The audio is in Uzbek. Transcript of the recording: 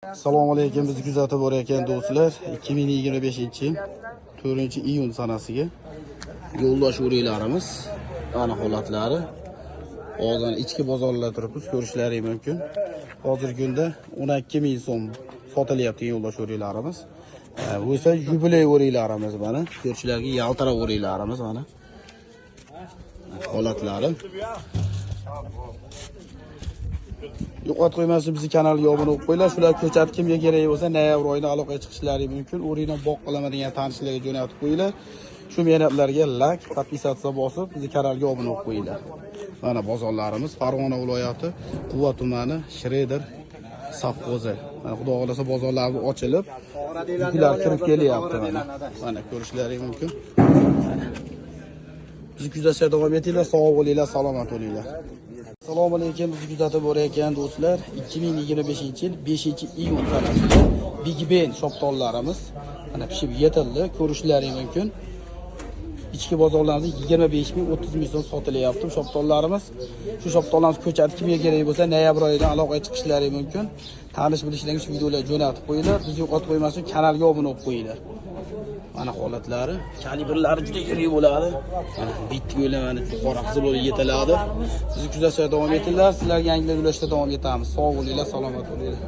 Assalomu alaykum, bizni kuzatib borayotgan do'stlar. 2025-yil 4-iyun sanasiga yo'ldosh o'riklarimiz ana holatlari. Hozir ichki bozorlarda turibmiz, ko'rishlaring mumkin. Hozirgi kunda 12 ming so'm sotilyapti yo'ldosh o'riklarimiz. Bu esa yubiley o'riklarimiz mana. Ko'rishlarga yaltirab o'riklarimiz mana. Holatlari. Yo'qot qo'ymasdan bizni kanalga obuna bo'lib qo'yinglar. Shular ko'chat kimga kerak bo'lsa, noyabr oyida aloqaga chiqishlari mumkin. O'rikdan boq qilaman degan tanishlarga jo'natib qo'yinglar. Shu mehnatlarga like, podpisatsiya bosib, bizni kanalga obuna bo'lib qo'yinglar. Mana bozorlarimiz Farg'ona viloyati, Quva tumani, Shreder sovxozi. Mana xudo xolasa bozorlarimiz ochilib, yuklar kirib kelyapti mana. Mana ko'rishlaring mumkin. Bizni kuzatishda davom etinglar, sog' bo'linglar, salomat bo'linglar. Assalomu alaykum, bizni kuzatib borayotgan do'stlar. 2025-yil 5-iyun sanasida Big Ben shoptollarimiz mana pishib yetildi, ko'rishlaring mumkin. Ichki bozorlarimizda 25 ming, 30 ming so'm sotilyapti shoptollarimiz. Shu shoptollarimiz ko'chati kimga kerak bo'lsa, noyabr oyida aloqaga chiqishlari mumkin. Tanish bilishlarga shu videolar jo'natib qo'yinglar. Bizni yo'qotib qo'ymasdan kanalga obuna bo'lib qo'yinglar. Mana holatlari, kalibrlari juda yirik bo'ladi. Mana bitta yo'la mana qora qizil bo'lib yetiladi. Bizni kuzatishda davom etinglar. Sizlarga yangilar ulashda davom etamiz. Sog' bo'linglar, salomat bo'linglar.